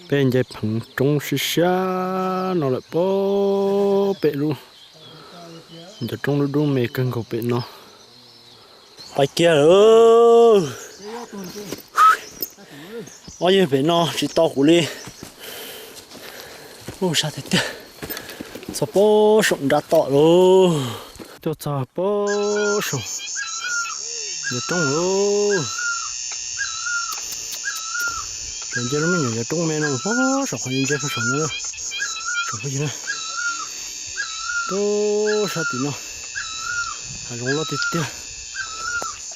Peb nce pheev roob siab siab no lawm pem lub, cov roob dub dub me kawg nkaus pem no. Pais kiag lawm. Ob yawg pem no tsis tau kuv li. Ub, sab tiag tiag. Txog pob saum nrab tom lauj. Tuaj txog pob saum ncov roob lauj. Cov nce lub me nyuam ncov roob me no pob saum qhov nce pob saum no. Saum pob yig na. Pob sab tim no hav zoov loj tiag tiag.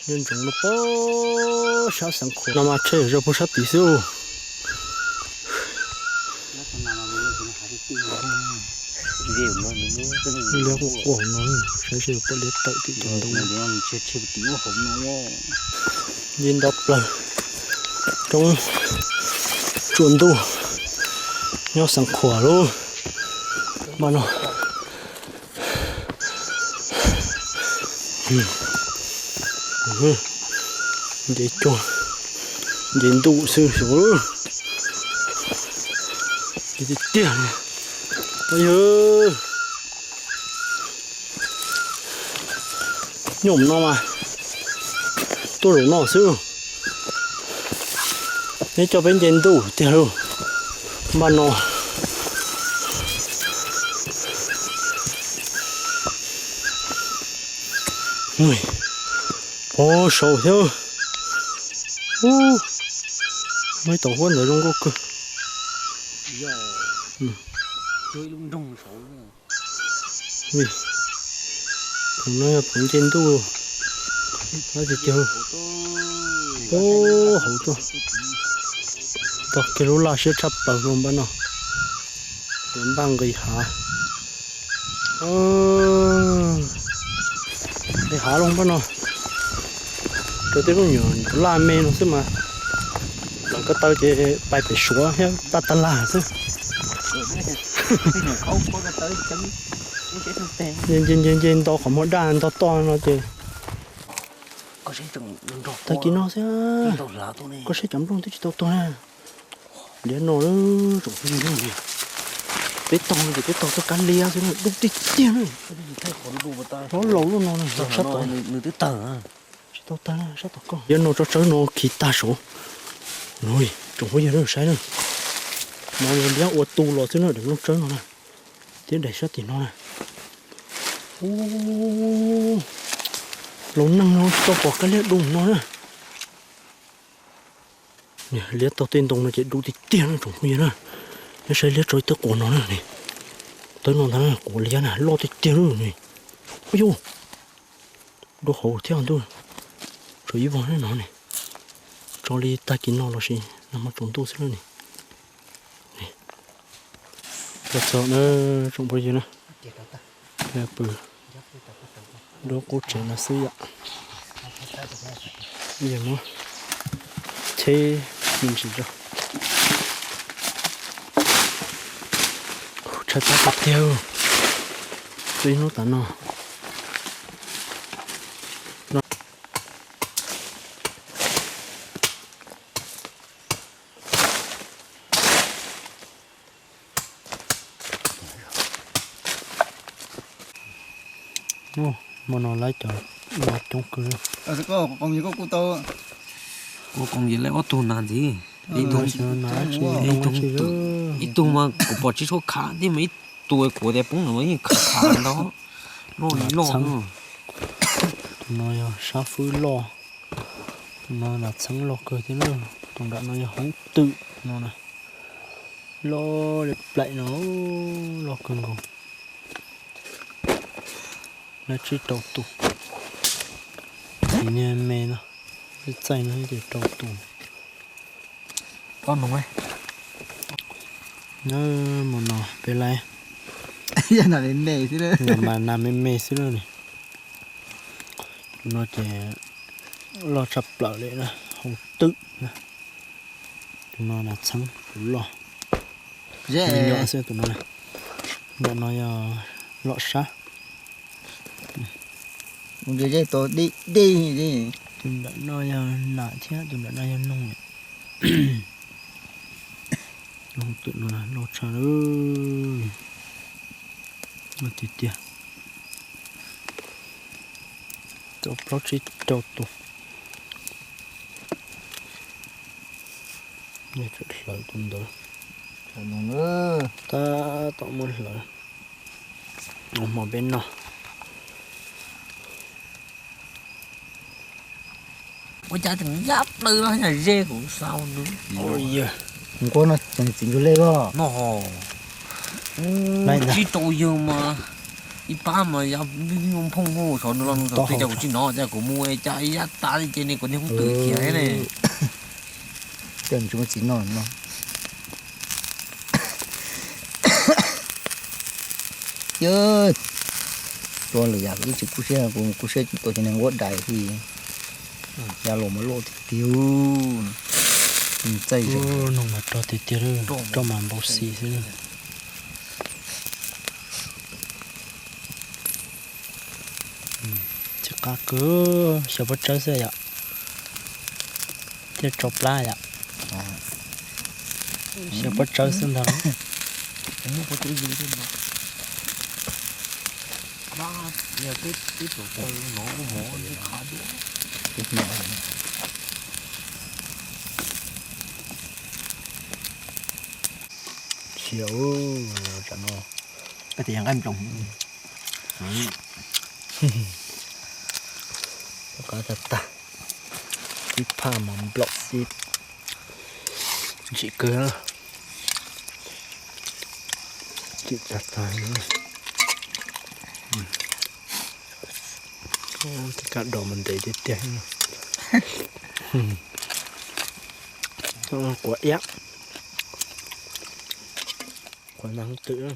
Nce ntsoov no pob sab Xeev Khuam no mas tshe zog puag sab tid xwb. Liab quaj quaj hauv no, saib seb puas liab tawm tim tus ntoo. Nce nto plaws roob tsua ntuj nyob Xeev Khuam lauj. Npaj no nce cuag nce ntuj xwb xyov. Tiag tiag li. Yog nyuam no mas tuaj zaum no xwb. Neb coj peb nce ntuj tiag lauj. Npaj no pob saud thiab. Muaj ib tauv huab ntawd zoo nkauj kawg. Thaum no yog thaum nce ntuj, tab sis ces hauv tuaj, tog kiag lub laj siab tshaj plaws los npaj no, npaj nqis hav, nqis hav los npaj no. Rau tej phooj ywg laj me no xwb mas, lawv ko taw ces pais pem Suav thiab paj tag lag xwb. Nce nce nce nto qhov muag daj nto toj no ces tag kis no xwb. Koj saib cov nplooj twb tsis tau tuag na. Liab no, peb taug no ces peb taug txoj kab liab xwb na, dub tiag tiag na. Hlob laus lub no na, sab tom. Tsis tau tag na, sab tom koj. Liab no tsob tsawb no khi tag saud. Tsoom phooj ywg saib na, no yog liab ua tu los xwb na, daim nplooj tsawb no na, thiab daim sab tim no na. Ub, laus neeg no tsis tau pom kab liab dub no na. Liab taug tej ntoo no ces dub tiag tiag na tsoom phooj ywg na. Neb saib liab tso ib tawb quav no na, tawb no ntag na, quav liab na loj tiag tiag na. Ub yuj, dub hauv thiab ntuj. Tshuav ib vog no ne, tso li tag kis no los sis nag hmo tsaus ntuj xwb na ne. Txog na tsoom phooj ywg na, pw dua qub tsev no xwb yom. Yog muab cheb me ntsis rau. Tshaib plab tiag tiag, txog ib hnub tas no. Hmo no lawv cov no coob kawg. Ua koom ces lawv ob tug nas ntxiv, ib tug mas kuv pom tsis tshua khav thiab mas ib tug kuv tias poob no mas yeej khav khav ntau, loj li loj. Tus no yog sab fwb loj, tus no nas txheeb loj kawg thiab na. Tus nram no yog hoob twm no na, loj li plaim no, loj kawg nkaus. Lawv tsib rau tus, tus niag me no, txaij txaij no ces rau tus. Nyob hmo no peb laij, mas nas me me xwb na ni. Tus no ces loj tshaj plaws li na, hoob twm na. Tus no nas txheeb tus loj, me nyuam xwb tus no. Nram no yog lom sab. Tus nram no yog nas thiab tus nram no yog noog. Cov hooj twm no loj tshaj lawm. Loj tiag tiag. Tau plaub tsib rau tus. Hlawv tus ntawd. Tab tom muab hlawv. Ua hmo peb noj. Ua cas tseem yaj plaws no yog ze kuv xav nws. Nquab no tseem txiv ntsug lej os. No ho. Tsib rau yawg mas ib pab mas ya vij vij voog phooj hauv saum nws los nws thaum twg cas kuv tsis hnov cas kuv mus cas ib yaj tas li ces ne kuv niag koob twm khiav thiab ne. Tej tsis muaj txiv noj no. Yawg, tua lwm yam wb tsis kub siab, kuv kub siab tua cov niag nquab dais li. Ya los mas loj tiag tiag. Txaij zoo. Noog mas rog tiag tiag, roj mas npau xis xwb. Tsis qab kawg, xyaw pob tsawb xwb yom. Thiaj tso plab yom. Xyaw pob tsawb xwb ntag. Siav, tsam no koj tias yog nqaij nploos. Qab tag tag, ib phaj mov nplaum xwb. Ntsim kawg, ntsim tag tag. Tej kab dos mas ntev tiag tiag. Quav iab, quav nag twm.